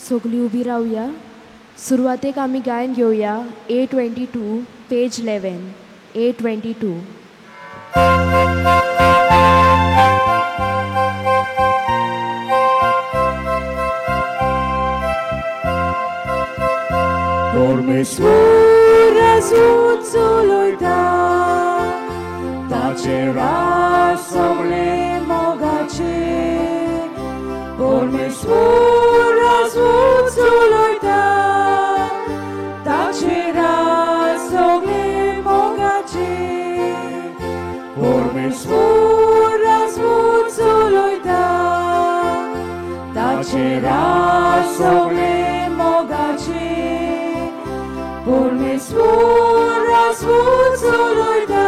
सगळीं उबी रावया. सुरवातेक आमी गायन घेवया A22 page 11 A22. परमेश्वर अजून चलयता ताचें राज सगळें मोगाचें. परमेश्वर अजून चलयता ताचें राज सगळें मोगाचें. परमेश्वर अजून चलयता ताचें राज सगळें मोगाचें. परमेश्वर अजून चलयता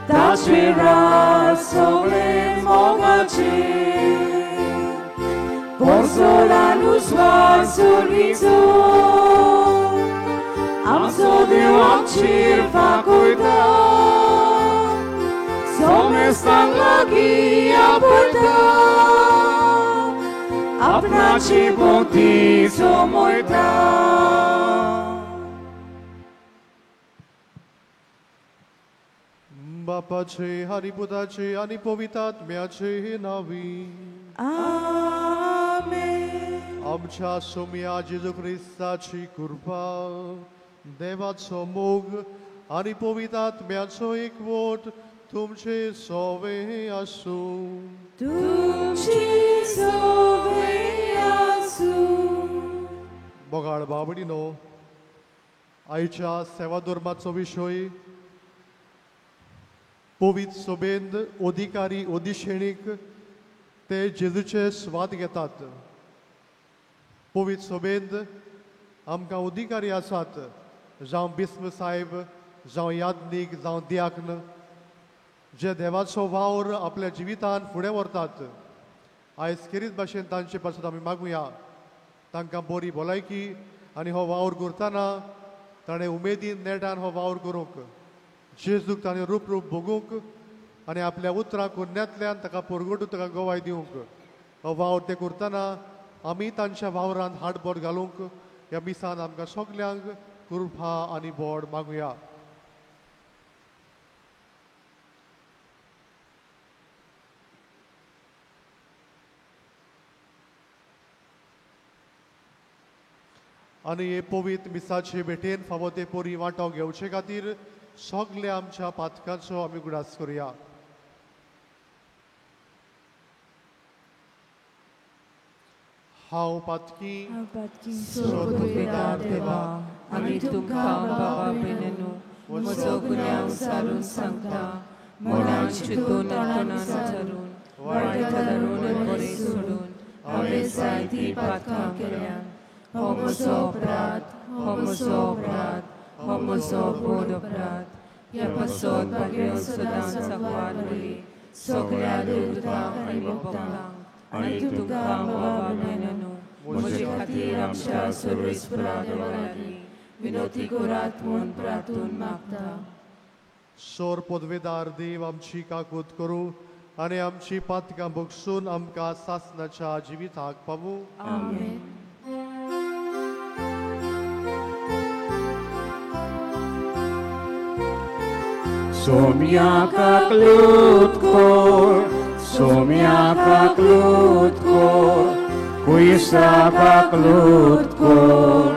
ताचें राज सगळें मोगाचें. पोरसोलान उस्वास सुरीचो आमचो देव आमचेर फांकयता सोमेस्तांक लागीं आपयता आपणाची भोंवती जमयता. बापाचे आनी पुताचे आनी पवित्र आत्म्याचे नांवी आमेन. आमच्या सोम्या जेजू क्रिस्ताची कृपा, देवाचो मोग आनी पवित्र आत्म्याचो एकवट तुमचे सोवे आसूं. तुमचे सोवे आसूं. मोगाळ बाबडीनो, आयच्या सेवा धर्माचो विशय पवित्र सोबेंत अधिकारी अधिशेणीक ते जेजूचे स्वाद घेतात. पवित्र सोबेंत आमकां अधिकारी आसात, जावं बिस्म साहेब, जावं याज्ञीक, जावं दियाक्न, जे देवाचो वावर आपल्या जिवितान फुडें व्हरतात. आयज खेरीत भाशेन तांचे पासत आमी मागुया, तांकां बरी भलायकी आनी हो वावर करतना ताणें उमेदीन नेटान हो वावर करूंक, जेजूक ताणें रूप रूप भोगूंक आनी आपल्या उतरां कुन्यांतल्यान ताका परगटून ताका गवाय दिवंक. हो वावर ते करतना आमी तांच्या वावरांत हातबोट घालूंक ह्या मिसान आमकां सगल्यांक कृपा आनी बोड मागुया. आनी हे पवित्र मिसाचे भेटेन फावो ते पोरी वांटो घेवचे खातीर सगळे आमच्या पातकांचो आमी उगडास करुया. हांव पातकी सोदुपेदार देवा, आनी तुमकां बाबा भयणींनो म्हजो गुन्यांव सारून सांगता, मनान चिंतून तोंडान सारून वायट धरून आनी बरें सोडून हांवें जायतीं पातकां केल्यात. हो म्हजो अपराध, हो म्हजो अपराध, हो म्हजो व्हड अपराध. ह्या पासत भाग्य सदांच सांकवार वरी सगळ्या देवतांक आनी भक्तांक आनी तुमकां बाबा भयणींनो म्हजे खातीर आमच्या सर्वेस्परा देवा लागीं विनोती करात म्हूण प्रार्थून मागता. सोर पदवेदार देव आमची काकूत करूं आनी आमची पातकां भोगसून आमकां सासनाच्या जिविताक पावूं. आमेन. सोम्या काकलूत कोर, सोम्या काकलूत कोर, कुयसा काकलूत कोर,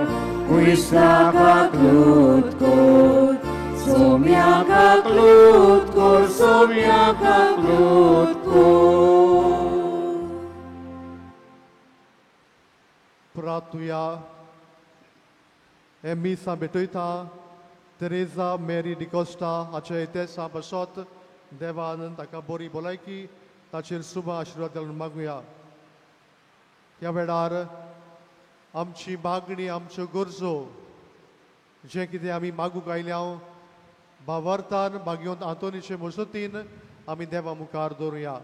कुयसा काकलूत कोर, सोम्या काकलूत कोर, सोम्या काकलूत कोर. प्रार्थुया. हे मिसां भेटयता तेरेजा मेरी डिकोस्टा हाच्या इतिहासा पासत देवान ताका बरी भलायकी ताचेर शुभ आशिर्वाद घालून मागुया. ह्या वेळार आमची मागणी, आमच्यो गरजो जें कितें आमी मागूंक आयल्या भावार्थान भाग्योन आंतोनीचे मजतीन आमी देवा मुखार दवरुया.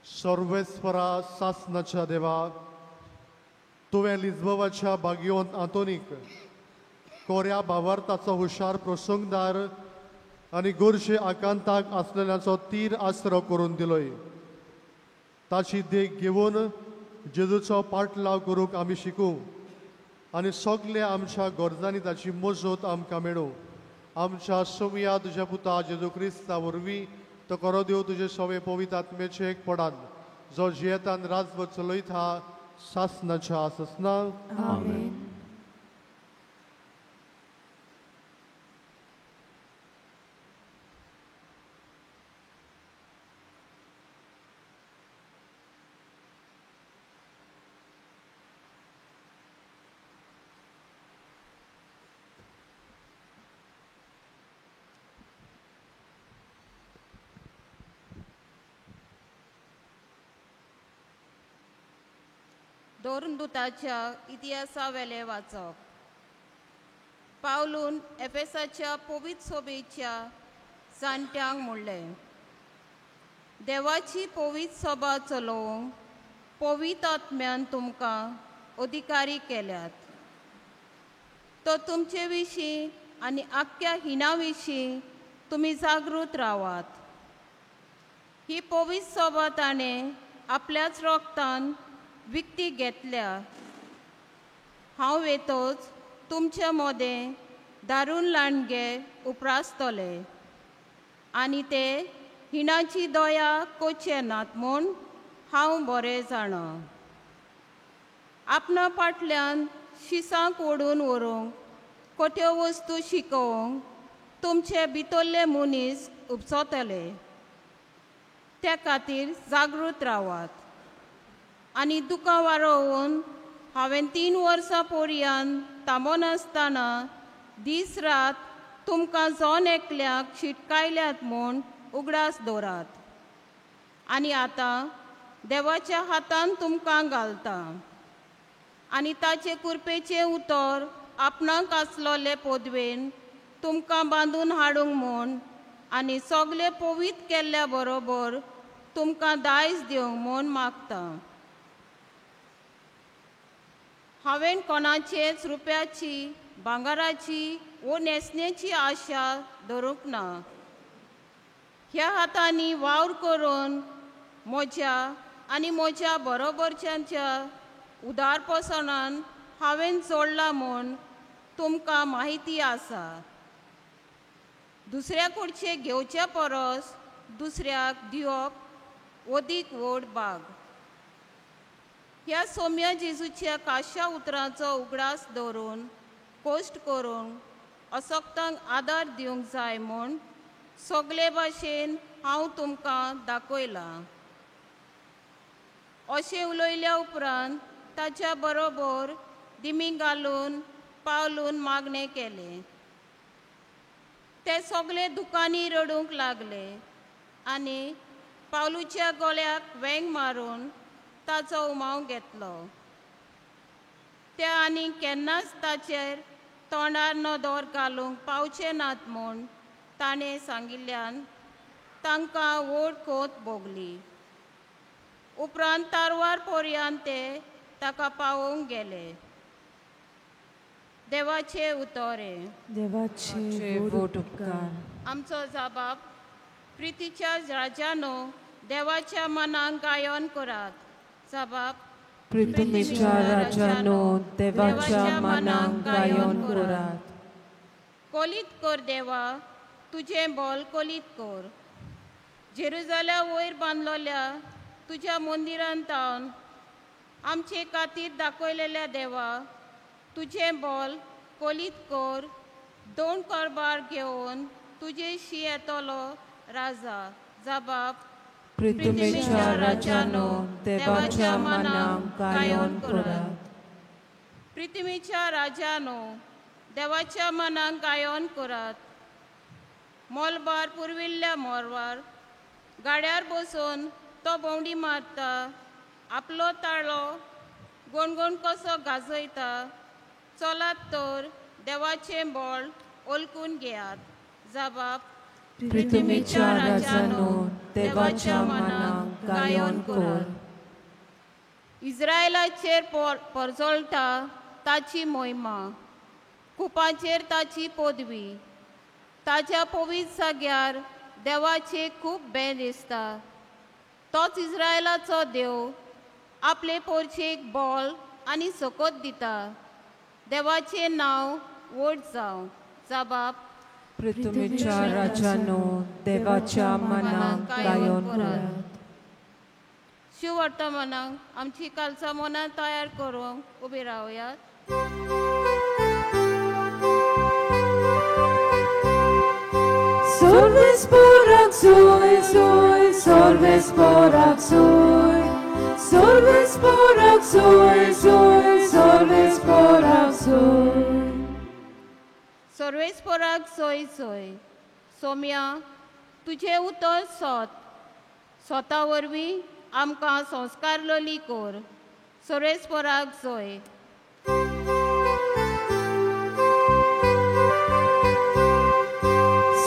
सर्वेस्परा सासनाच्या देवा, तुवें लिज्बवाच्या भाग्यवंत आंतोनीक कोऱ्या भावार्थाचो हुशार प्रसंगदार आनी गोरशे आकांताक आसलेल्याचो तीर आसरो करून दिलोय. ताची देख घेवन जेजूचो पाटलाव करूंक आमी शिकूं आनी सगळे आमच्या गरजांनी ताची मजत आमकां मेळूं. आमच्या सोमया तुज्या पुता जेजू क्रिस्ता वरवीं तो करो देव तुजे सवे पवित्र आत्म्याचे एक पडान जो जियेतान राजवट चलयता सासनाच्या आसना. आमेन. दोरंदुताच्या इतिहासावेलें वाचप. पावलून एफेसाच्या पवित्र सभेच्या जाणट्यांक म्हणलें, देवाची पवित्र सभा चलोवंक पवित्र आत्म्यान तुमकां अधिकारी केल्यात. तो तुमचे विशीं आनी आख्ख्या हिना विशीं तुमी जागृत रावात. ही पवित्र सभा ताणें आपल्याच रोगतान विकती घेतल्या. हांव वेतोच तुमच्या मोदें दारून लांडगे उपरासतले आनी ते हिणाची दया कोचे नात म्हूण हांव बरें जाणा. आपणा फाटल्यान शिसांक ओडून व्हरूंक खोट्यो वस्तू शिकोवंक तुमचे भितरले मनीस उपसतले. त्या खातीर जागृत रावात आनी दुकां वारोवन हांवें 3 वर्सां पोरयान थांबनासतना दीस रात तुमकां जण एकल्याक शिटकायल्यात म्हूण उगडास दवरात. आनी आतां देवाच्या हातान तुमकां घालता आनी ताचे कृपेचें उतर आपणाक आसलोले पदवेन तुमकां बांदून हाडूंक म्हूण आनी सगळे पवित्र केल्ल्या बरोबर तुमकां दायज दिवंक म्हूण मागता. हांवें कोणाचेच रुपयाची भांगराची वो न्हेसणेची आशा धरूंक ना. ह्या हातांनी वावर करून म्हज्या आनी म्हज्या बरोबरच्यांच्या उदारपसणान हांवें जोडला म्हूण तुमकां म्हायती आसा. दुसऱ्या कडचे घेवच्या परस दुसऱ्याक दिवप अदीक व्हड भाग. ह्या सोम्या जेजूच्या काश्या उतरांचो उगडास दवरून कश्ट करून असक्तांक आदार दिवंक जाय म्हूण सगळे भाशेन हांव तुमकां दाखयलां. अशें उलयल्या उपरांत ताच्या बरोबर दिमी घालून पावलून मागणें केलें. ते सगळे दुकांनी रडूंक लागले आनी पावलूच्या गळ्याक वेंग मारून ताचो उमाव घेतलो. ते आनी केन्नाच ताचेर तोंडार नदर घालूंक पावचे नात म्हूण ताणें सांगिल्ल्यान तांकां व्हड खोत भोगली. उपरांत तारवार पोरयान ते ताका पावोवंक गेले. देवाचे उतरे. देवाचे व्हड उपकार. आमचो जबाब प्रितीच्या राजानो देवाच्या मनाक गायन करात. जबाब पृथ्वीच्या राजानो देवाच्या मनाक गायन करात. कोलीत कर देवा तुजें बोल कोलीत कर. जेरुजाल्या वयर बांदलोल्या तुज्या मंदिरांत तावन आमचे खातीर दाखयलेल्या देवा तुजें बोल कोलीत कर. 2 करबार घेवन तुजेशी येतलो राजा. जबाब पृथ्वीच्या राजानो देवाच्या मनाक गायन करात. पृथ्वीच्या राजानो देवाच्या मनाक गायन करात. मोलबार पुर्विल्ल्या मोरवार गाड्यार बसून तो भोंवडी मारता. आपलो ताळो गणगण कसो गाजयता. चलात तर देवाचें बळ ओलकून घेयात. जबाब पृथ्वीच्या राजानो देवाच्या मनाक गायन कर. इस्रायलाचेर परजळटा ताची मोहिमा, कुपाचेर ताची पदवी. ताच्या पवित्र जाग्यार देवाचे खूब बें दिसता. तोच इस्रायलाचो देव आपले पोरचेक बॉल आनी सकत दिता. देवाचें नांव व्हड जावं. जाबाब. पृथ्वीच्या राजानो देवाच्या मनाक गायन करात. शिववर्तमानाक आमची कालचा मनां तयार करूंक उबी रावयात. Solves porak soi soi, solves porak soi, solves porak soi soi, solves porak soi. Sarves पोराक सोय सोय. सोम्या, तुजें उतर सोत सोता वरवीं आमकां संस्कार लोली कोर. सर्वेस पोराक सोय.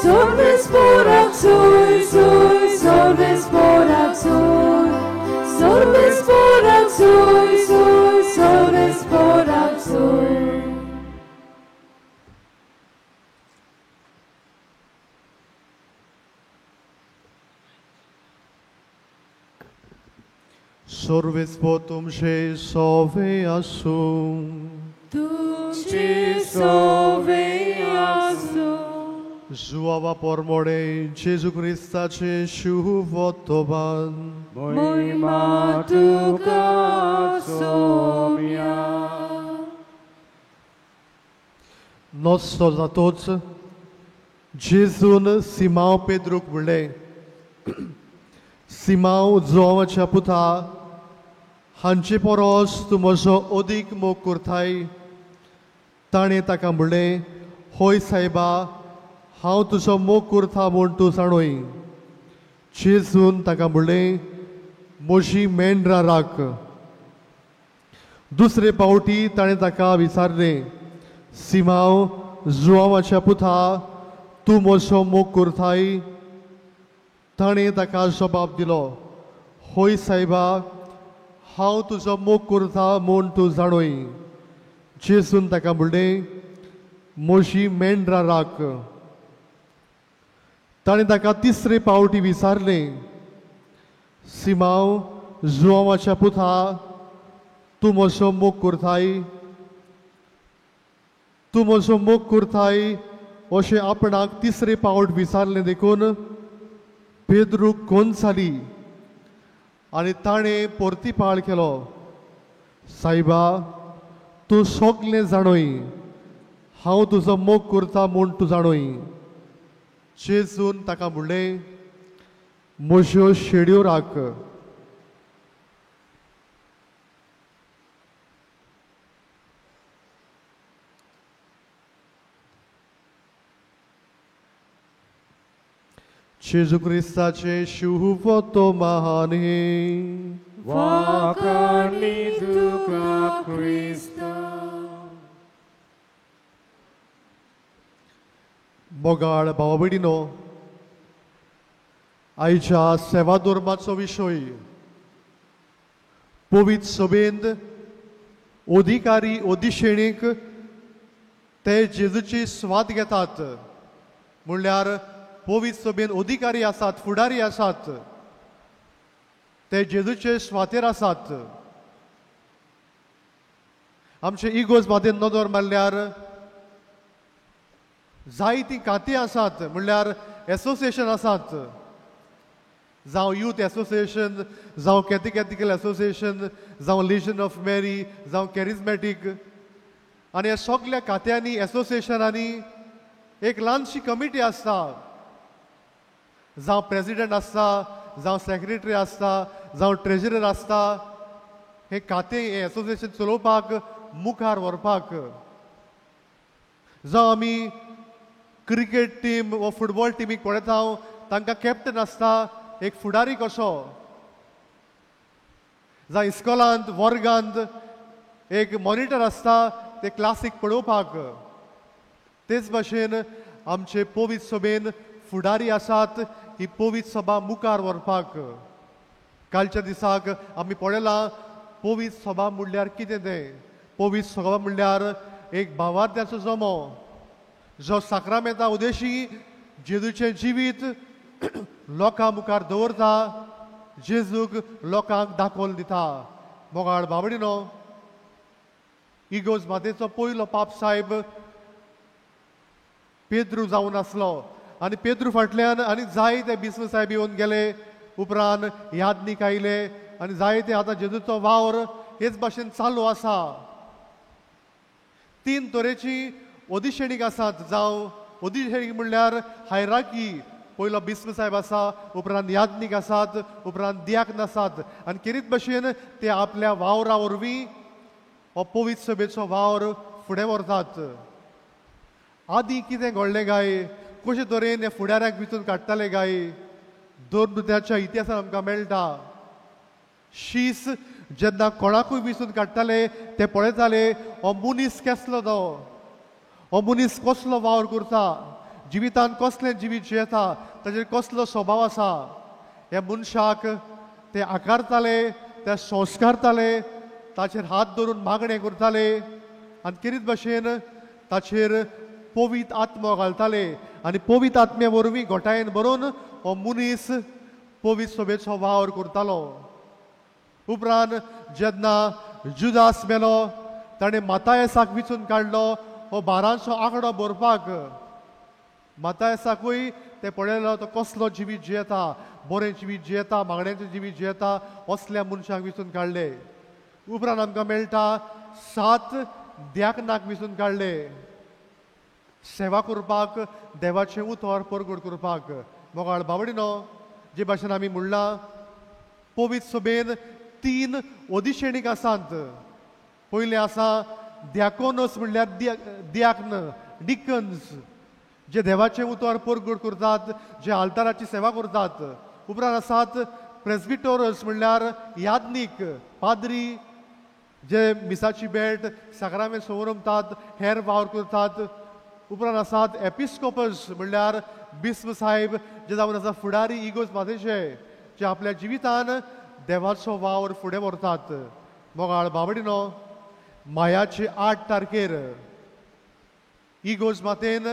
Solves porak soi soi, solves porak soi, solves porak soi soi, solves porak soi. Solves potum sove asum. Tumche sove asum. Zuava pormore Jesu Christace shuvotoban. Moima tuka somia. Nosso zatoți, Jesun Simão Pedro म्हणलें, Simão जुआवाच्या पुता, हांचे परस तूं म्हजो अदीक मोग करताय. ताणें ताका म्हणलें, हय सायबा, हांव तुजो मोग करता म्हूण तूं जाणूय. जेजून ताका म्हणलें, म्हजी मेंढरां राख. दुसरे पावटी ताणें ताका विचारलें, सिमांव जुआवाच्या पुता, तूं म्हजो मोग करताय? ताणें ताका जबाब दिलो, हय सायबा, हांव तुजो मोग करता म्हूण तूं जाणूय. जेजून ताका म्हणलें, म्हजी मेंढरां राख. ताणें ताका तिसरे पावटी विचारलें, सिमांव जुआवाच्या पुता, तूं म्हजो मोग करताय? तूं म्हजो मोग करताय अशें आपणाक तिसरे पावट विचारलें देखून पेद्रूक कोन जाली आनी ताणें परतीपाळ केलो, सायबा, तूं सगलें जाणूय, हांव तुजो मोग करता म्हूण तूं जाणूय. जेजून ताका म्हणलें, म्हज्यो शेड्यो राख. जेजू क्रिस्ताचे शुभवर्तमान. वाखाणली तुका क्रिस्ता. मोगाळ भाव भयणीनो, आयच्या सेवा धर्माचो विशय पवित्र सभेंत अधिकारी अधिशेणीक ते जेजूची स्वाद घेतात. म्हणल्यार पवित्र सभेन अधिकारी आसात, फुडारी आसात, ते जेजूचे स्वातेर आसात. आमचे इगोज बादेन नदर मारल्यार जायतीं खातीं आसात, म्हणल्यार एसोसिएशन आसात, जावं यूथ एसोसिएशन, जावं कॅथेकेटिकल एसोसिएशन, जावं लिजन ऑफ मेरी, जावं कॅरिजमॅटीक. आनी ह्या सगल्या खात्यांनी एसोसिएशनांनी एक ल्हानशी कमिटी आसता, जावं प्रेजिडेंट आसता, जावं सेक्रेटरी आसता, जावं ट्रेजरर आसता. हें खातें हें एसोसिएशन चलोवपाक, मुखार व्हरपाक. जावं आमी क्रिकेट टीम वा फुटबॉल टिमीक पळयता, तांकां कॅप्टन आसता, एक फुडारी कसो. जावं इस्कॉलांत वर्गांत एक मॉनिटर आसता ते क्लासीक पळोवपाक. तेच भाशेन आमचे पवित्र सभेन फुडारी आसात ही पवित्र सभा मुखार व्हरपाक. कालच्या दिसाक आमी पळयलां पवित्र सभा म्हणल्यार कितें तें. पवित्र सभा म्हणल्यार एक भावार्थ्याचो जमो जो साक्रामेंता उदेशी जेजूचें जिवीत लोकां मुखार दवरता, जेजूक लोकांक दाखोवन दिता. मोगाळ बाबडिनो, इगोज मातेचो पयलो पाप साहेब पेद्रू जावन आसलो आनी पेद्रू फाटल्यान आनी जायते बिस्म साहेब येवन गेले. उपरांत यादनीक आयले आनी जायते आतां जेजूचो वावर हेच भाशेन चालू आसा. तीन तरेची ओदिशेणीक आसात, जावं ओदिशेणीक म्हणल्यार हायराकी. पयलो बिस्म साहेब आसा, उपरांत यादनीक आसात, उपरांत दियाकन आसात आनी केरीत भशेन ते आपल्या वावरा वरवीं हो पवित्र सभेचो वावर फुडें व्हरतात. आदीं कितें घडलें काय, कशे तरेन हे फुडाऱ्याक विचून काडटाले काय, दोन इतिहासान आमकां मेळटा. शीस जेन्ना कोणाकूय विचून काडटाले ते पळयताले हो मनीस केसलो, तो हो मनीस कसलो वावर करता, जिवितान कसलें जिवीत जियेता, ताचेर कसलो स्वभाव आसा. ह्या मनशाक ते आकारताले, ते संस्कारताले, ताचेर हात धरून मागणें करताले आनी केरीत भशेन ताचेर पवित्र आत्मो घालताले आनी पवित्र आत्म्या वरवीं घोटायेन भरून हो मनीस पवित्र सभेचो वावर करतालो. उपरांत जेन्ना जुदास मेलो ताणें मातायसाक विचून काडलो हो बारांचो आंकडो भरपाक. मातायसाकूय ते पळयलो तो कसलो जिवीत जियेता, बरें जिवीत जियेता, मागण्याचें जिवीत जियेता, असल्या मनशाक विचून काडले. उपरांत आमकां मेळटा 7 द्याकनाक विचून काडले सेवा करपाक, देवाचें उतर परगट करपाक. मोगाळ बावडिनो, जे भाशेन आमी म्हणलां पवित्र सभेन 3 ओदिशेणीक आसात. पयलें आसा द्याकोनस म्हणल्यार दियाक्न, डिकन्स, जे देवाचें उतर परगट करतात, जे आल्ताराची सेवा करतात. उपरांत आसात प्रेस्बिटोरस म्हणल्यार यादनीक, पाद्री, जे मिसाची भेट साक्रामेंत संवरमतात, हेर वावर करतात. उपरांत आसात एपिस्कोपस म्हणल्यार बिस्म साहेब, जे जावन आसा फुडारी इगोज मातेचे, जे आपल्या जिवितान देवाचो वावर फुडें व्हरतात. मोगाळ बाबडिनो, मायाचे 8 तारखेर इगोज मातेन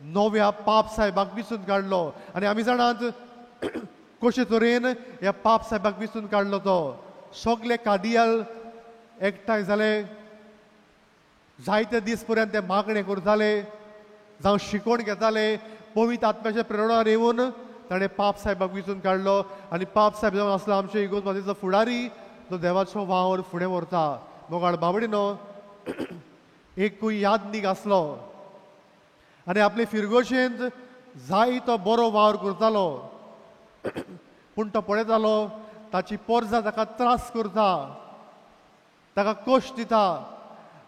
नव्या पाप साहेबाक विचून काडलो आनी आमी जाणात कशे तरेन ह्या पाप साहेबाक विचून काडलो तो. सगले कादियाल एकठांय जाले, जायते दीस पर्यंत ते मागणें करताले, जावं शिकवण घेताले. पवित्र आत्म्याच्या प्रेरणान येवन ताणें पाप साहेबाक विचून काडलो आनी पाप साहेब जावन आसलो आमचे इगोज मातेचो फुडारी, तो देवाचो वावर फुडें व्हरता. मोगाळ बाबडिनो, एकूय यादनीक आसलो आनी आपले फिरगोशेंत जाय तो बरो वावर करतालो, पूण तो पळयतालो ताची पोरजा ताका त्रास करता, ताका कश्ट दिता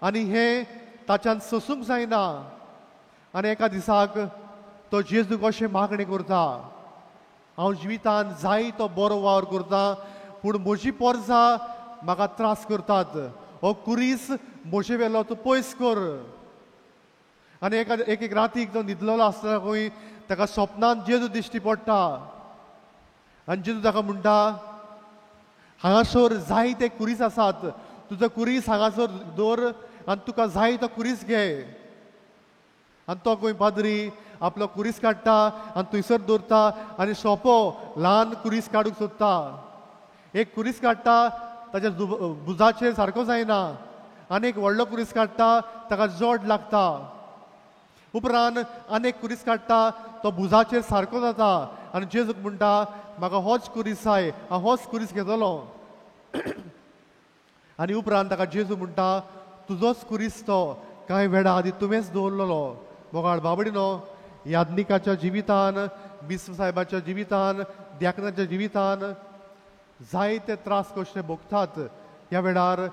आनी हें ताच्यान सोसूंक जायना. आनी एका दिसाक तो जेजूक अशें मागणें करता, हांव जिवितान जाय तो बरो वावर करता, पूण म्हजी पोरजा म्हाका त्रास करतात, हो कुरीस म्हजे वेलो तूं पयस कर. आनी एका एक एक रातीक तो न्हिदलेलो आसतना खंय ताका सपनान जेजू दिश्टी पडटा आनी जेजू ताका म्हणटा, हांगासर जायते कुरीस आसात, तुजो कुरीस हांगासर दवर आनी तुका जाय तो कुरीस घे. आनी तो खंय पाद्री आपलो कुरीस काडटा आनी थंयसर दवरता आनी सोंपो ल्हान कुरीस काडूंक सोदता. एक कुरीस काडटा ताच्या भुजाचेर सारको जायना, आनी एक व्हडलो कुरीस काडटा ताका जोड लागता. उपरांत आनी एक कुरीस काडटा तो भुजाचेर सारको जाता आनी जेजूक म्हणटा, म्हाका होच कुरीस जाय, हांव होच कुरीस घेतलो. आनी उपरांत ताका जेजू म्हणटा, तुजोच कुरीस तो, कांय वेळा आदी तुवेंच दवरलेलो. मोगाळ बाबडिनो, यादनिकाच्या जिवितान, बिस्म साहेबाच्या जिवितान, द्याकनाच्या जिवितान जायते त्रास कश्ट भोगतात. ह्या वेळार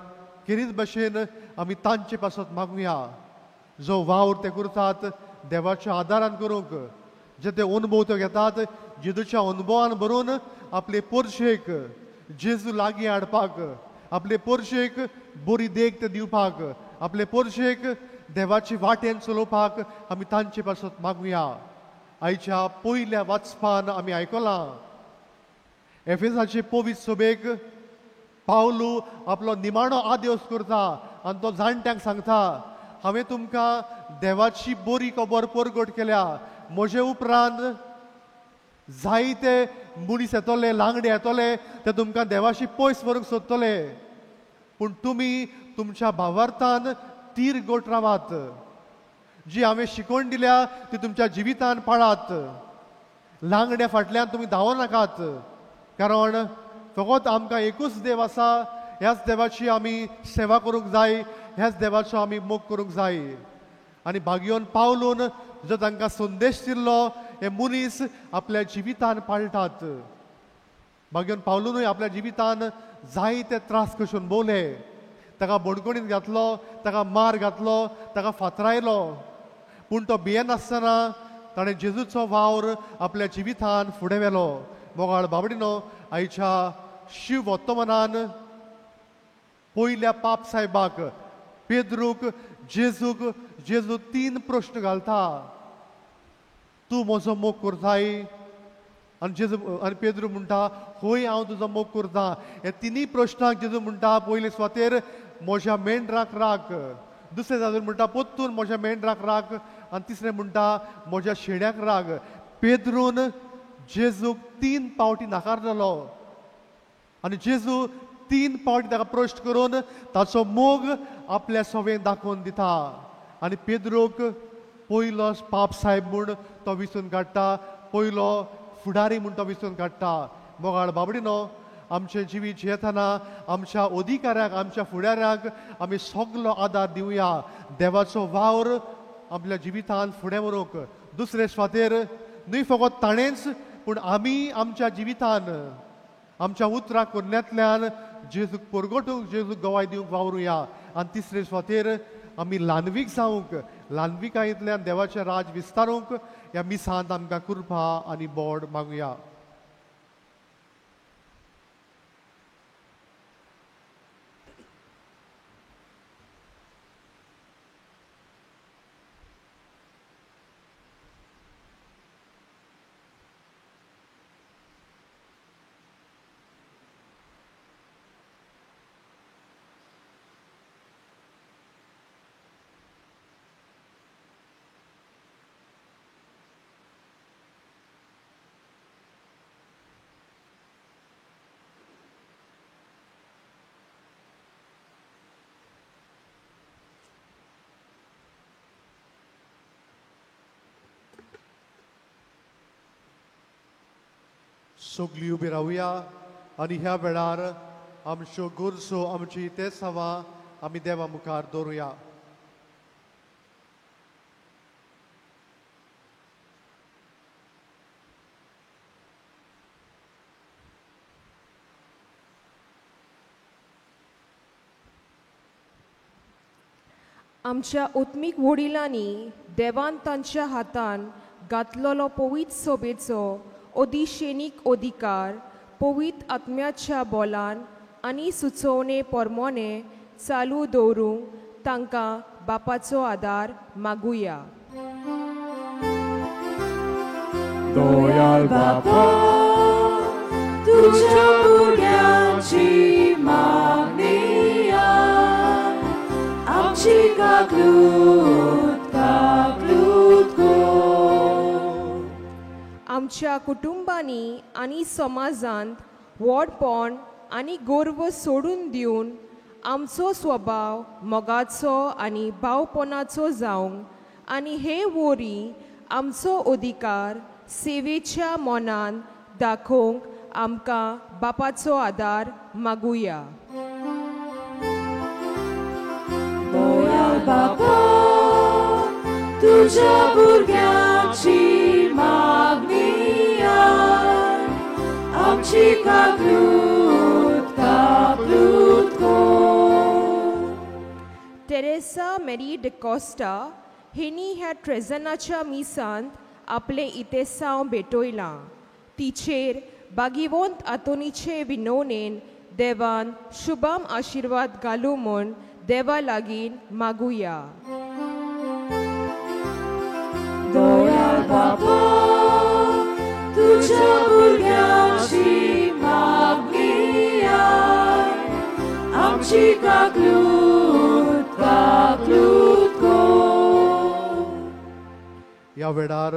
केरीच भशेन आमी तांचे पासत मागुया, जो वावर ते करतात देवाच्या आदारान करूंक, जे ते अनुभव ते घेतात जेजूच्या अनुभवान भरून आपले पोरशेक जेजू लागीं हाडपाक, आपले पोरशेक बरी देख ते दिवपाक, आपले पोरशेक देवाची वाटेन चलोवपाक आमी तांचे पासत मागुया. आयच्या पयल्या वाचपान आमी आयकलां. एफेसाचे पवित्र सभेक पावलू आपलो निमाणो आदेस करता आनी तो जाणट्यांक सांगता, हांवें तुमकां देवाची बरी खबर परगट केल्या. म्हजे उपरांत जायते मनीस येतले, लांगडे येतले, ते तुमकां देवाशी पयस व्हरूंक सोदतले, पूण तुमी तुमच्या भावार्थान तीर गोट रावात. जी हांवें शिकवण दिल्या ती तुमच्या जिवितान पाळात. लांगड्या फाटल्यान तुमी धांवो नाकात, कारण फकत आमकां एकूच देव आसा. ह्याच देवाची आमी सेवा करूंक जाय, ह्याच देवाचो आमी मोग करूंक जाय. आनी भाग्योन पावलून जो तांकां संदेश दिल्लो हे मनीस आपल्या जिवितान पाळटात. भाग्योन पावलूनय आपल्या जिवितान जायते त्रास कशे अणभवले. ताका बणकणींत घातलो, ताका मार घातलो, ताका फातरायलो, पूण तो भियेनासतना ताणें जेजूचो वावर आपल्या जिवितान फुडें व्हेलो. मोगाळ बाबडिनो, आयच्या शिव वर्तमानान पयल्या पाप साहेबाक पेद्रूक जेजूक जेजू 3 प्रश्न घालता. तूं म्हजो मोग करताय? आनी जेजू आनी पेद्रू म्हणटा, हय हांव तुजो मोग करता. ह्या तिनूय प्रश्नाक जेजू म्हणटा, पयले सुवातेर म्हज्या मेंढराक राख, दुसरे जागेर म्हणटा पोत्तून म्हज्या मेंढराक राख, आनी तिसरें म्हणटा म्हज्या शेड्याक राख. पेद्रून जेजूक 3 पावटी नाकारलो आनी जेजू 3 पावटी ताका प्रश्न करून ताचो मोग आपल्या सवें दाखोवन दिता. आनी पेद्रूक पयलो पाप साहेब म्हूण तो विसून काडटा, पयलो फुडारी म्हूण तो विसून काडटा. मोगाळ बाबडिनो, आमचें जिवीत जियेतना आमच्या अधिकाऱ्याक, आमच्या फुडाऱ्याक आमी सगलो आदार दिवया, देवाचो वावर आपल्या जिवितान फुडें व्हरूंक. दुसरे सुवातेर न्हय फकत ताणेंच, पूण आमी आमच्या जिवितान आमच्या उतरां करण्यांतल्यान जेजूक परगटूंक, जेजूक गवाय दिवंक वावरुया. आनी तिसरे सुवातेर आमी ल्हानवीक जावंक, ल्हानविकायेंतल्यान देवाचें राज विस्तारूंक ह्या मिसांत आमकां कृपा आनी बोड मागुया. सगळीं उबी रावया आनी ह्या वेळार आमच्यो गरजो, आमची तेसांवां आमी देवा मुखार दवरुया. आमच्या उत्मीक वडिलांनी देवान तांच्या हातान घातलेलो पवित्र सभेचो अदिशेनीक अधिकार पवित्र आत्म्याच्या बोलान आनी सुचोवणे परमोने चालू दवरूंक तांकां बापाचो आदार मागुया. दयाळ बापा, तुझ्या भुरग्यांची मागणी आमची काकलूत काकलूत गो. आमच्या कुटुंबांनी आनी समाजांत व्हडपण आनी गर्व सोडून दिवन आमचो स्वभाव मोगाचो आनी भावपणाचो जावंक आनी हे वरी आमचो अधिकार सेवेच्या मनान दाखोवंक आमकां बापाचो आदार मागुया. दयाळ बापा, तुझ्या भुरग्यांची मागणी आमची काकलूत काकलूत गो. टेरेसा मेरी डिकॉस्टा हिणी ह्या ट्रेजनाच्या मिसांत आपलें इतेसांव भेटयलां. तिचेर बागिवंत आतोनीचे विनवणेन देवान शुभाम आशिर्वाद घालूं म्हूण देवा लागीं मागुया. दयाळ बापा, आमची काकलूत काकलूत कर. ह्या वेळार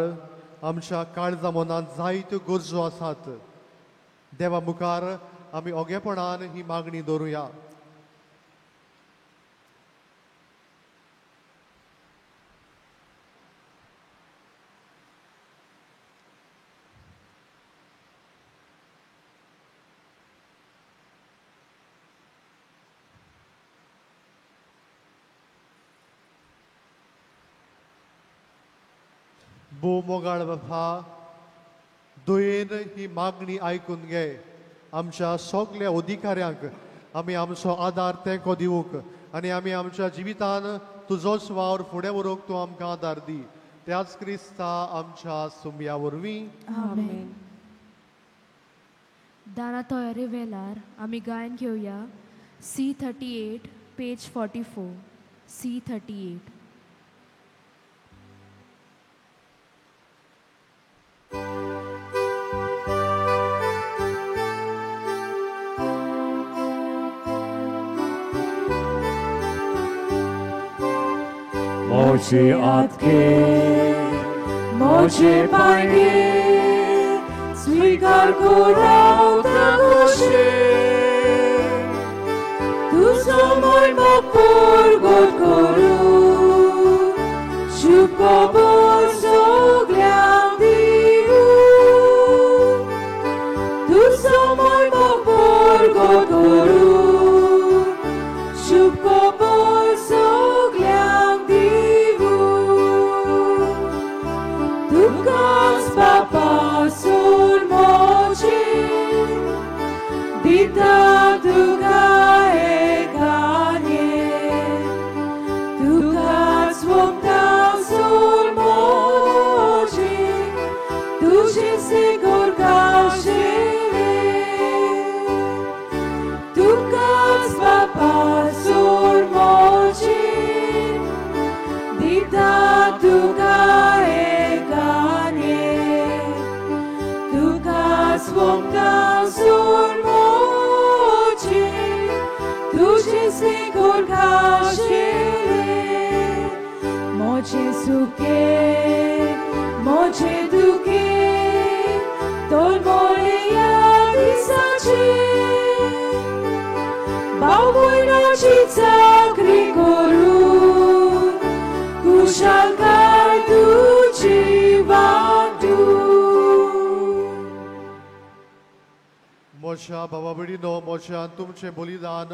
आमच्या काळजा मनांत जायत्यो गरजो आसात. देवा मुखार आमी ओगेपणान ही मागणी दवरुया. भोव मोगाळ बापा, दयेन ही मागणी आयकून घे. आमच्या सगल्या अधिकाऱ्यांक आमी आमचो आदार तेंको दिवंक आनी आमी आमच्या जिवितान तुजोच वावर फुडें व्हरूंक तूं आमकां आदार दी. त्याच क्रिस्ता आमच्या सुम्या वरवीं. आमेन. दाना तयारे वेळार आमी गायन घेवया C38 page 44. C38. मोजे आत्के मोजे पांगे स्वीकार करो तगोशे तुझो मोय परगट करू शुभ खबर सगळ्यांक दिवू तुझो मोय परगट करू शुभ खबर सगळ्यांक दिवू. तुकाच बापा सोड मोजे दिता तुका एकाने तुकाच वोगता सोड मोजे तुझे सेगोर काशेले तुकाच बापा सोड मोजे दिता तुका एकाने तुकाच वोगता सोड मोजे तुझे सेगोर काशेले मोजे सुखे मोजे दुखे तोलमोले ह्या दिसाचे बावयनाची चाकरी करून कुशालकाय तुजी वाटू. म्हज्या भावा भयणीनो, म्हज्या तुमचें बलिदान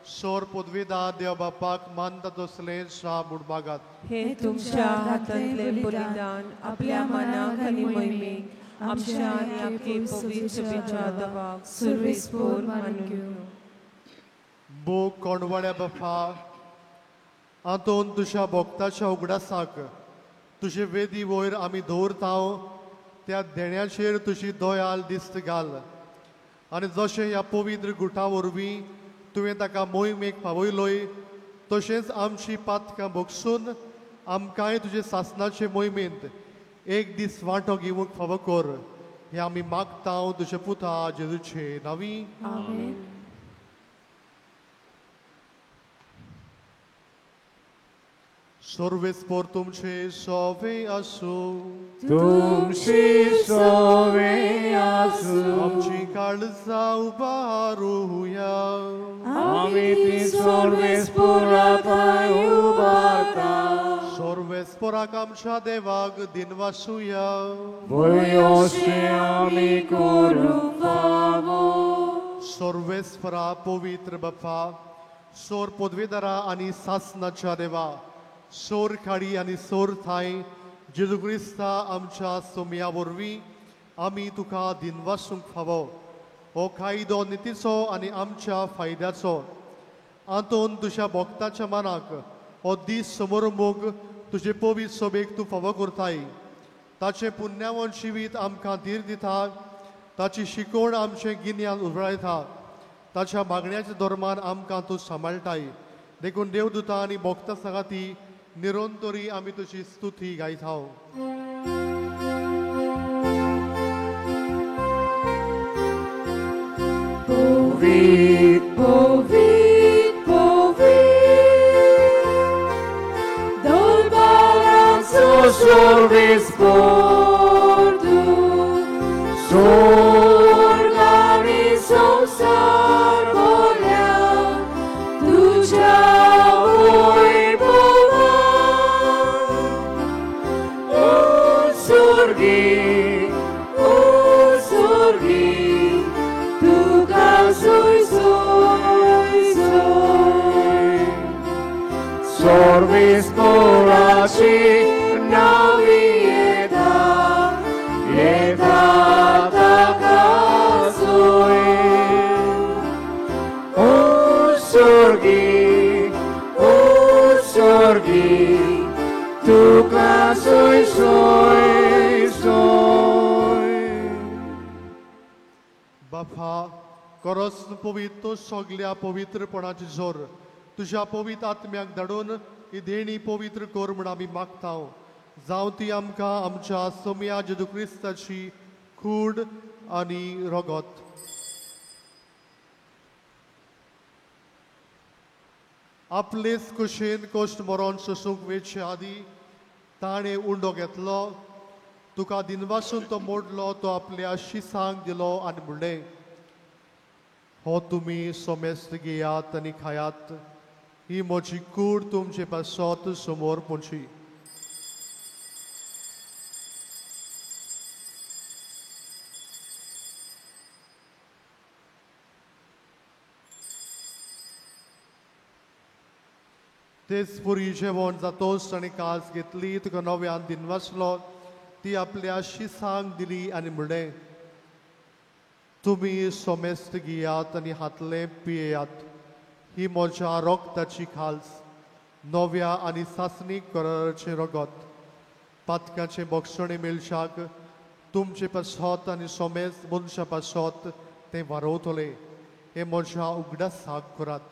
सोर पदवेदार देव बापाक मानता तसलें सा म्हूण मागात. हे तुमच्या हातांतलें बलिदान आपल्या मनाक आनी मोहिमेक आमच्या आनी आपले पवित्र सभेच्या देवाक सुरवेस्पोर मानून घेवं. भोग कोंडवाड्या बापा, आंतोन तुज्या भक्ताच्या उगडासाक तुजे वेदी वयर आमी दवरता त्या देण्याचेर तुजी दयाल दिस्त घाल आनी जशें ह्या पवित्र गुटा वरवीं तुवें ताका मोहिमेक पावयलोय तशेंच आमची पातकां भोगसून आमकांय तुजे सासनाचे मोहिमेंत एक दीस वांटो घेवंक फावो कर. हें आमी मागता तुजे पुता जेजूचे नांवी. आमेन. सर्वेस्पोर तुमचे सोवे आसूं. तुमची सोवे आसूं. आमची काळजां उबारुया. आमी ती सर्वेस्पोरा थंय उबारता. सर्वेस्पोराक आमच्या देवाक दिनवासुया. वयोशे आमी करूंक फावो. सर्वेस्परा पवित्र बापा, सोर पदवेदारा आनी सासनाच्या देवा, सोर खाडी आनी सोर थांय जेजू क्रिस्ता आमच्या सोमया वरवीं आमी तुका दिनवासूंक फावो. हो कायदो नितीचो आनी आमच्या फायद्याचो. आंतोन तुज्या भक्ताच्या मनाक हो दीस समोरमोग तुजे पवित्र सभेक तूं फावो करताय. ताचें पुण्यावन जिवीत आमकां धीर दिता, ताची शिकवण आमचें गिन्यान उजळायता, ताच्या मागण्याच्या धर्मान आमकां तूं सांबाळटाय. देखून देवदूता आनी भक्ता सांगाती निरंतरी आमी तुजी स्तुती गायता. पवित्र पवित्र सोर्वेस्पोराची नावी येता येता ताका सोय. ओ स्वर्गी ओ स्वर्गी तुका सोय सोय सोय. बापा करस पवित्र सगल्या पवित्रपणाची जोर तुज्या पवित्र आत्म्याक धाडून ही देणी पवित्र कर म्हूण आमी मागता. जावं ती आमकां आमच्या सोम्या जेजू क्रिस्ताची कूड आनी रगत. आपलेच कुशेन कश्ट मरोन सोसूंक वेचे आदी ताणें उंडो घेतलो, तुका दिनवासून तो मोडलो, तो आपल्या शिसांक दिलो आनी म्हणलें, हो तुमी सोमेस्त घेयात आनी खायात, ही म्हजी कूड तुमचे पासत समोर पोंची. तेच पुरी जेवण जातोच ताणें कास घेतली, तुका नव्यान दिनवासलो, ती आपल्या शिसांक दिली आनी म्हणलें, तुमी सोमेस्त घेयात आनी हातलें पियेयात, ही म्हज्या रगताची खाल्स, नव्या आनी सासणीक कराराचें रगत. पातकाचें बक्षणें मेळशाक तुमचे पासत आनी सोमेस्त मनशा पासत तें वारोवतलें. हें म्हज्या उगडासाक करात.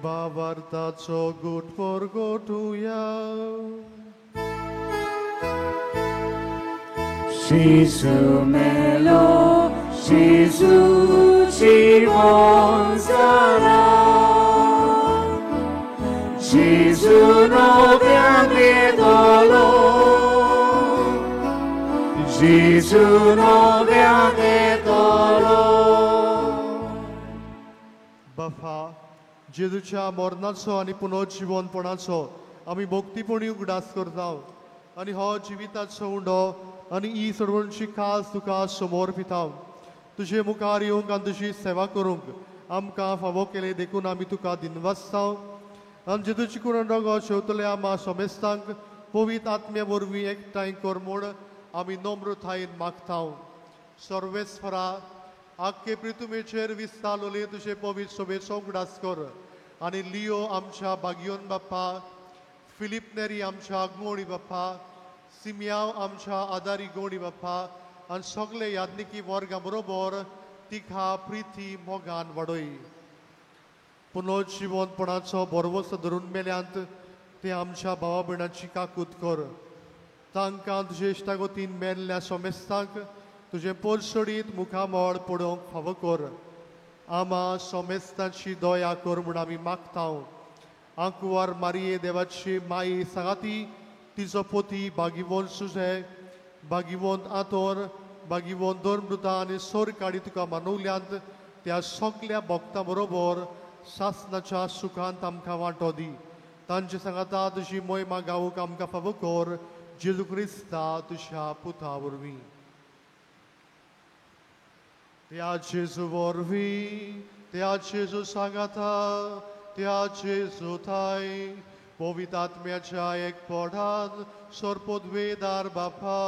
बाबार्थाचो गुट परगटुया. जेजू मेलो, जेजू जिवन जाला, जेजू नव्यान येतलो, जेजू नव्यान येतलो. बापा, जेजूच्या मरणाचो आनी पुनर्जिवनपणाचो आमी भक्तीपणी उगडास करता आनी हो जिविताचो उंडो आनी ही सडवणची खास तुका समोर पिता. तुजे मुखार येवंक आनी तुजी सेवा करूंक आमकां फावो केले देखून आमी तुका दिनवासता. आनी जेजूची कुडण रगत शेवतल्या आमा सोमेस्तांक पवित्र आत्म्या वरवीं एकठांय कर म्हूण आमी नम्रतायेन मागता. सर्वेस्परा, आख्खे प्रितुमेचेर विस्तारलोले तुजे पवित्र सोबेचो उगडास कर आनी लियो आमच्या बागियोन बाप्पा, फिलीप नेरी आमच्या गोणी बाप्पा, सिमियाव आमच्या आदारी गोणी बाप्पा आनी सगळे यादनिकी वर्गा बरोबर तिखा प्रिती मोगान वाडय. पुनर्जिवनपणाचो भरवंसो धरून मेल्यांत ते आमच्या भावा भयणाची काकूत कर. तांकां तुजे इश्टागतीन मेल्ल्या सोमेस्तांक तुजें पोरसोडीत मुखामळ पडोवंक फावो कर. आमा सोमेस्तांची दया कर म्हूण आमी मागता. आंकुवार मारिये देवाची माई सांगाती तिचो पोती बागिवोन सुजे, बागिवोन आतोर, बागिवोन दोरमृता आनी सोर काडी तुका मानवल्यांत त्या सगल्या भक्तां बरोबर सासनाच्या सुखांत आमकां वांटो दी. तांचे सांगाता तुजी मोहिमा गावूंक आमकां फावो कर, जेजू क्रिस्ता तुज्या पुता वरवीं. त्या जेजू वरवीं, त्या जेजू सांगाता, त्या जेजू थाय पवित्र आत्म्याच्या एकपणान सर्वपदवेदार बापा,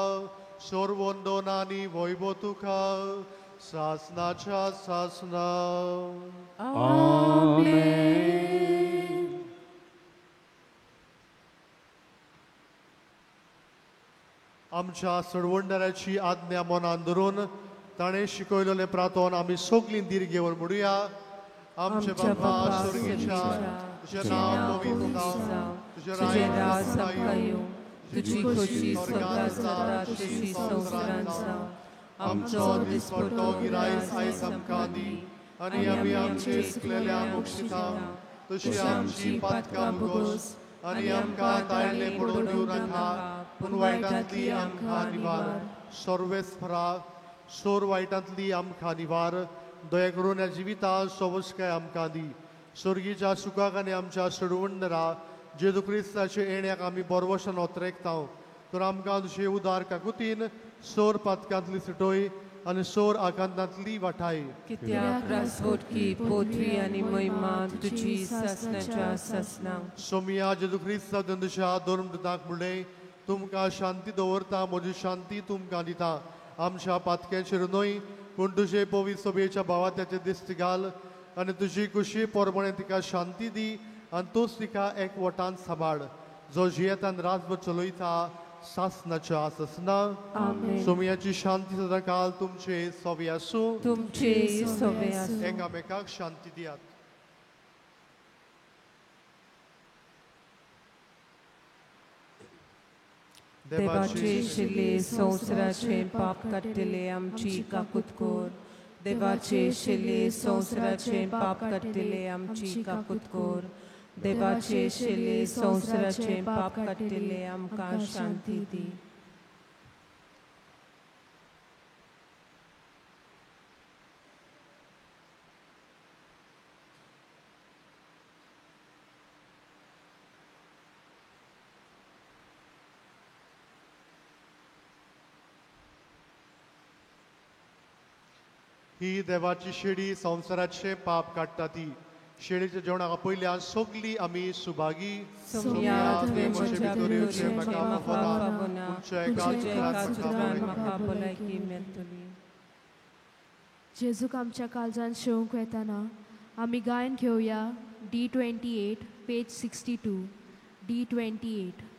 सर्वंदन आनी वैभव तुका सासनाच्या सासना. आमेन. आमच्या सडवणदाराची आज्ञा मनान धरून ताणें शिकयलेलें प्रार्थन आमी सगलीं धीर घेवन म्हणुया. आमचे बापा स्वर्गीच्या, तुजें नांव पवित्र जावं, तुजें राज आमकां येवं, तुजी खोशी स्वर्गांत जाता तशी संवसारांत जावं. आमचो दिसपट्टो गिरायस आयज आमकां दी आनी आमी आमचे चुकलेल्या मोक्षिता तशी आमची पातकां भोगोस आनी आमकां ताळले पडून दिवं नाका, पूण वायटांतली आमकां निवार. सर्वेस्परा, सोर वायटांतली आमकां निवार. दया करून ह्या जिवितांत सोबसकाय आमकां दी, स्वर्गीच्या सुखाक आनी आमच्या सोडवणदारा जेजू क्रिस्ताचे येण्याक आमी बोरवशान ओतरेकता. तर आमकां तुजे उदार काकुतीन सोर पातकांतली सुटोय आनी सोर आकांतांतली वाठाय. कित्याक रासवटकी पोथवी आनी महिमा तुजी सासणाच्या सासणाक. सोमिया जेजू क्रिस्ता तुज्या धर्मदूतांक म्हणलें, तुमकां शांती दवरता, म्हजी शांती तुमकां दिता. आमच्या पातक्यांचेर न्हय पूण तुजे पवित्र सभेच्या भावात्याचे दिश्ट घाल आनी तुजी कुशी पोरमणे तिका शांती दी आनी तूंच तिका एकवटान सांबाळ, जो जियेतान रातभर चलयता सासणाच्या सासणा. सोमियाची शांती सदांकाल तुमचे सोवे आसूं. तुमचे सोवे आसूं. एकामेकाक शांती दियात. देवाचे शिले संवसाराचे पाप काडटले आमची काकूत कर. देवाचे शिले संवसाराचे पाप काडटले आमची काकूत कर. देवाचे शिले संवसाराचे पाप काडटले आमकां शांती दी. ही देवाची शेडी संवसाराचे पाप काडटा ती शेडीच्या जेवणाक पयल्यान सगली आमी सुभागी. जेजूक आमच्या काळजान शेवंक वेताना आमी गायन घेवया D28 page 62 D28.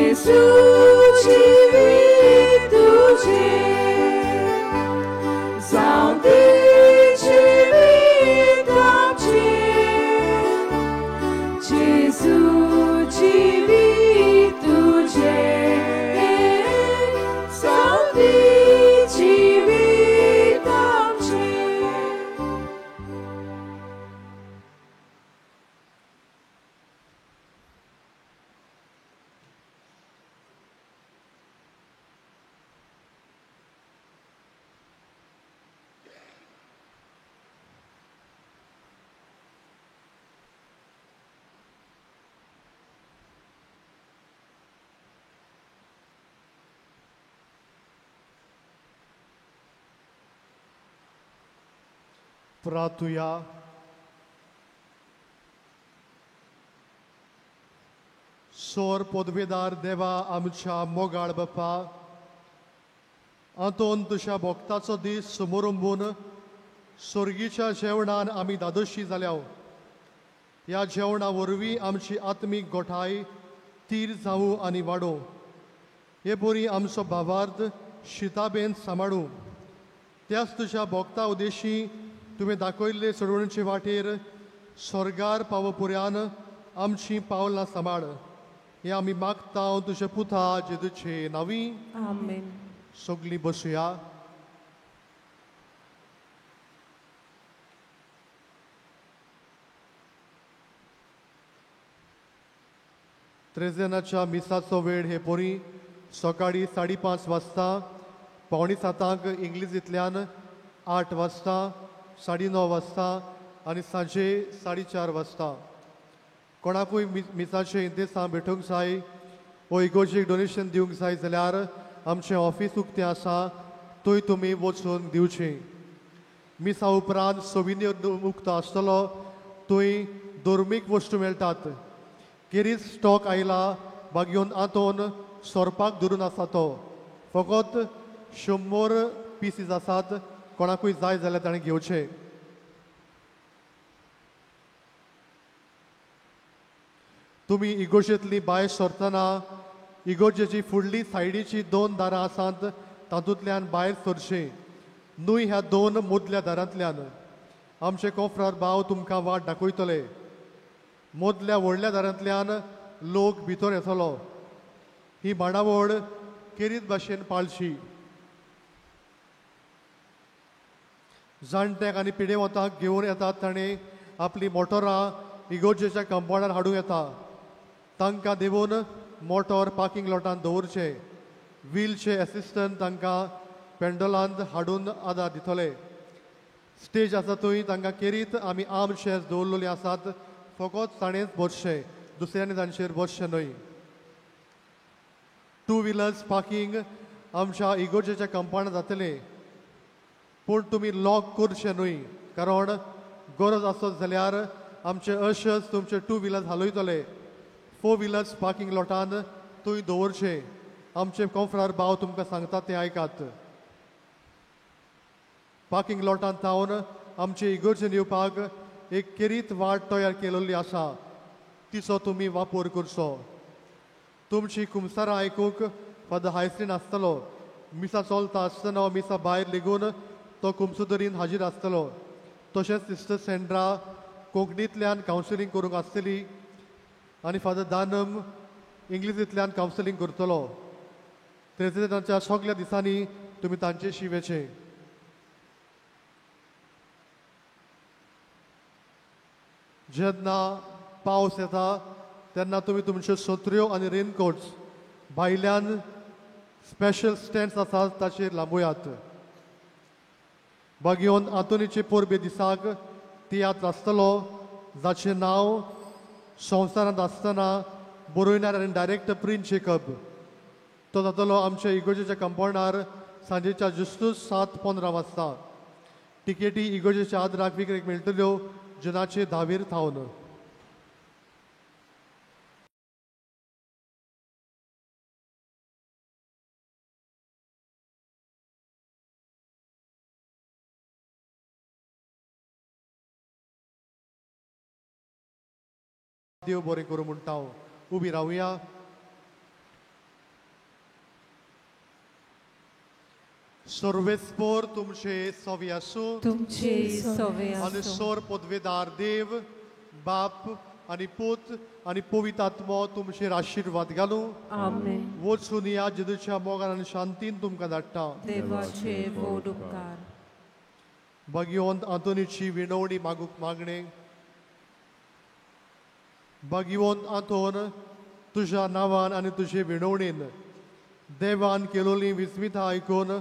जेजू जिवीत तुजें, जावं दी जिवीत आमचें, जेजू जिवीत तुजें, जावं दी जिवीत आमचें. प्रार्थुया. सोर पदवेदार देवा आमच्या मोगाळ बापा, आंतोन तुज्या भक्ताचो दीस समोरंबून सोर्गीच्या जेवणान आमी दादोशी जाल्या. ह्या जेवणा वरवीं आमची आत्मीक गोठाय तीर जावूं आनी वाडोवं. हे बरी आमचो भावार्थ शिताबेन सांबाळूं. त्याच तुज्या भक्ता उद्देशी तुवें दाखयल्ले चडवणीचे वाटेर स्वर्गार पावपुऱ्यान आमची पावलां सांबाळ. हें आमी मागता तुज्या पुता जेजूचे नांवी. आमेन. सगळीं बसुया. त्रेजेनाच्या मिसाचो वेळ हे पोरी सकाळी 5:30 वाजता, 6:45 इंग्लिजींतल्यान, 8 वाजता, 9:30 वाजता आनी सांजे 4:30 वाजता. कोणाकूय मिसाचे इंतेसां भेटूंक जाय वो इगोर्जेक डोनेशन दिवंक जाय जाल्यार आमचें ऑफीस उक्तें आसा, थंय तुमी वचून दिवचें. मिसा उपरांत सोविनियर उक्तो आसतलो, थंय धर्मीक वस्तू मेळटात. केरीज स्टॉक आयला बागयोन आंतोन सोरपाक धरून आसा तो. फकत 100 पिसीस आसात. कोणाकूय जाय जाल्यार ताणें घेवचें. तुमी इगोर्जेंतली भायर सरतना इगोर्जेची फुडली सायडीची 2 दारां आसात, तातूंतल्यान भायर सरचें, न्हय ह्या 2 मदल्या दारांतल्यान. आमचे कोफरार भाव तुमकां वाट दाखयतले. मदल्या व्हडल्या दारांतल्यान लोक भितर येतलो. ही मांडावळ केरीत भाशेन पाळची. जाणट्यांक आनी पिडेवंतांक घेवन येतात ताणें आपली मोटरां इगोर्जेच्या कंपाउंडार हाडूं येता. तांकां देवून मोटर पार्किंग लॉटांत दवरचें. व्हीलचे एसिस्टंट तांकां पेंडोलांत हाडून आदार दितले. स्टेज आसा थंय तांकां केरीत आमी आर्म चेयर्स दवरलेली आसात. फकत ताणेंच बसचें, दुसऱ्यांनी तांचेर बसचें न्हय. 2 व्हिलर्स पार्किंग आमच्या इगोर्जेच्या कंपाउंडांत जातलें, पूण तुमी लॉक करचें न्हय, कारण गरज आसत जाल्यार आमचे अशर्स तुमचे 2 व्हिलर्स हालयतले. 4 व्हिलर्स पार्किंग लॉटान थंय दवरचें. आमचे कोंफरार भाव तुमकां सांगता तें आयकात. पार्किंग लॉटांत थावन आमचे इगोर्जेन येवपाक एक केरीत वाट तयार केलेली आसा, तिचो तुमी वापर करचो. तुमची कुमसारां आयकूंक फादर हायस्लीन आसतलो. मिसा चलता आसतना मिसा भायर लेगून तो कुमसुदरीन हाजीर आसतलो. तशेंच सिस्टर सेंड्रा कोंकणींतल्यान कावन्सिलींग करूंक आसतली आनी फादर दानम इंग्लिशींतल्यान कावन्सिलींग करतलो. त्रेजेनाच्या सगल्या दिसांनी तुमी तांचेशी वेचें. जेन्ना पावस येता तेन्ना तुमी तुमच्यो सत्र्यो आनी रेनकोट्स भायल्यान स्पेशल स्टँड्स आसात ताचेर लांबोयात. बागयोन आंतोनीचे परबे दिसाक तियात्र आसतलो, जाचें नांव संवसारांत आसतना बरोयणार आनी डायरेक्टर प्रिन्स जेकब. तो जातलो आमच्या इगोर्जेच्या कंपाउंडार सांजेच्या जुस्तूच 7:15 वाजता. टिकेटी इगोर्जेच्या आदराक विक्रेक मेळटल्यो जुनाचे 10 थावन. देव बरें करूं म्हणटा हांव. उबी रावया. सर्वेस्पोर तुमचे सवे आसूं, तुमचे सवे आनी आसूं. सोर पदवेदार देव बाप आनी पूत आनी पवित्र आत्मो तुमचेर आशिर्वाद घालूं. आमेन. वचून ह्या जेजूच्या मोगान आनी शांतीन तुमकां धाडटा. देवाचे व्हड उपकार. भाग्यवंत आंतोनीची विणवणी मागूंक मागणें. भाग्यवंत आंतोन, तुज्या नांवान आनी तुजे विणवणीन देवान केलोली विस्मिता आयकून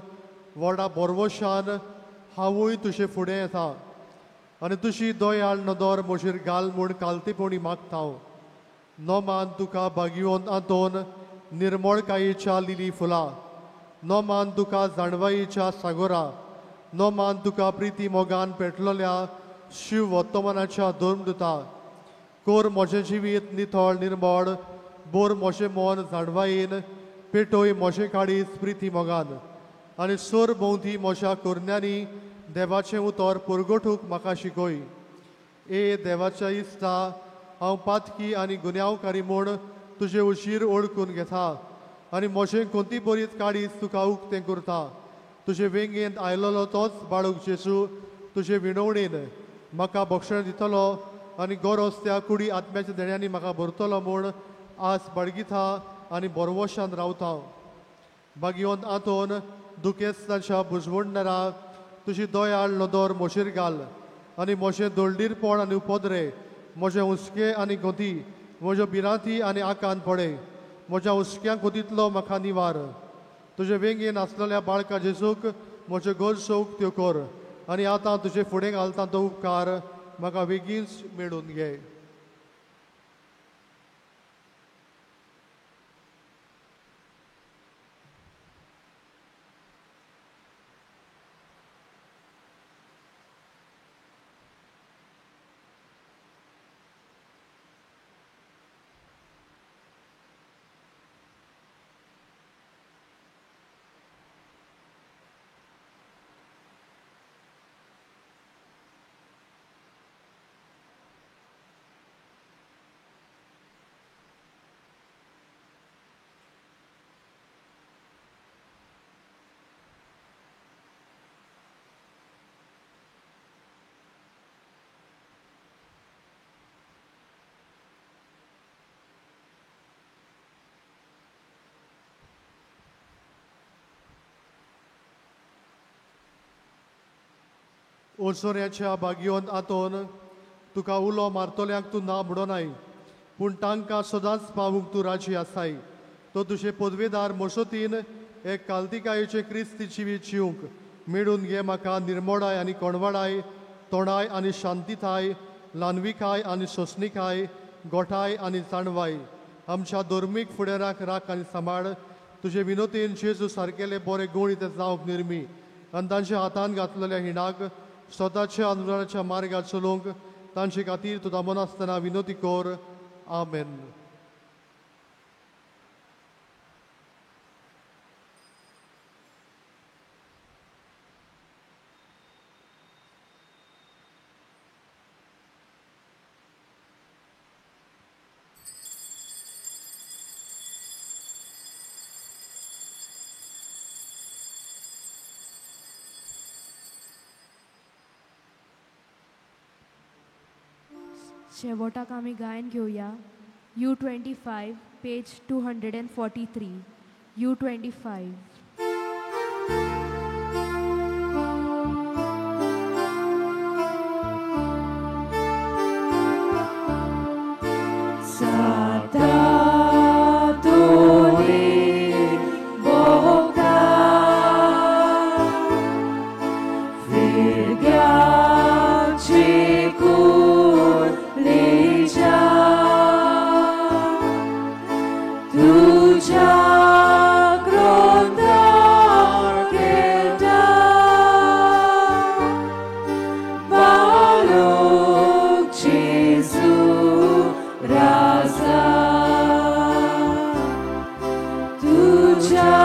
व्हडा बोरवशान हांवूय तुजे फुडें येता आनी तुजी दयाळ नदर म्हजेर घाल म्हूण कालतेपणी मागता हांव. नोमान तुका भाग्यवंत आंतोन निर्मळकायेच्या लिली फुलां, नोमान तुका जाणवायेच्या सागोरा, नोमान तुका प्रिती मोगान पेटलोल्या शिव वर्तमानाच्या धर्मदुता. कोर म्हजें जिवीत नितळ निर्मळ, बोर म्हजें मन जाणवायेन, पेटोय म्हजें काळीज प्रिती मोगान, आनी सोर भोंवती म्हज्या कोरण्यांनी देवाचें उतर पुरगोठूंक म्हाका शिकय. ए देवाच्या इस्ता, हांव पातकी आनी गुन्यांवकारी म्हूण तुजें उशीर ओळखून घेता आनी म्हजें कोंती बरीच काळीज तुका उक्तें करता. तुजे वेंगेंत आयलोलो तोच बाळूक जेजू तुजे विणवणेन म्हाका बक्षण दितलो आनी गरज त्या कुडी आत्म्याच्या देण्यांनी म्हाका भरतलो म्हूण आस बाळगिता आनी बोरवशान रावता. भाग्यवंत आंतोन, दुखेस्ताच्या बुजवणदारा, तुजी दयाळ नदर म्हजेर घाल आनी म्हजें दळडीरपण आनी उपद्रे, म्हजें हुस्के आनी गोती, म्हज्यो भिरांती आनी आकांत पडे, म्हज्या हुस्क्या गोतींतलो म्हाका निवार. तुजे वेंगेन आसलेल्या बाळका जेजूक म्हज्यो गरजो उक्त्यो कर आनी आतां तुजे फुडें घालता तो उपकार म्हाका बेगीनच मेळून घे. ओसोऱ्याच्या भाग्यवंत आंतोन, तुका उलो मारतल्यांक तूं ना म्हणोनाय, पूण तांकां सदांच पावूंक तूं राजी आसाय. तो तुजे पदवेदार मसोतीन एक कालतिकायेचे क्रिस्ती जिवीत जिवंक मेळून घे. म्हाका निर्मोडाय आनी कोणवाडाय, तोंडाय आनी शांतिताय, ल्हानविकाय आनी सोंसणिकाय, गोठाय आनी जाणवाय आमच्या धर्मीक फुडाराक राख आनी सांबाळ. तुजे विनोतीन जेजू सारकेले बरे गूण ते जावंक निर्मी आनी तांच्या हातान घातलेल्या हिणाक स्वताच्या अनुदानाच्या मार्गार चलोवंक तांचे खातीर तूं दामनासतना विनोती कर. आमेन. शेवटाक आमी गायन घेवया. U25 page 243. U25. Raza, tuja.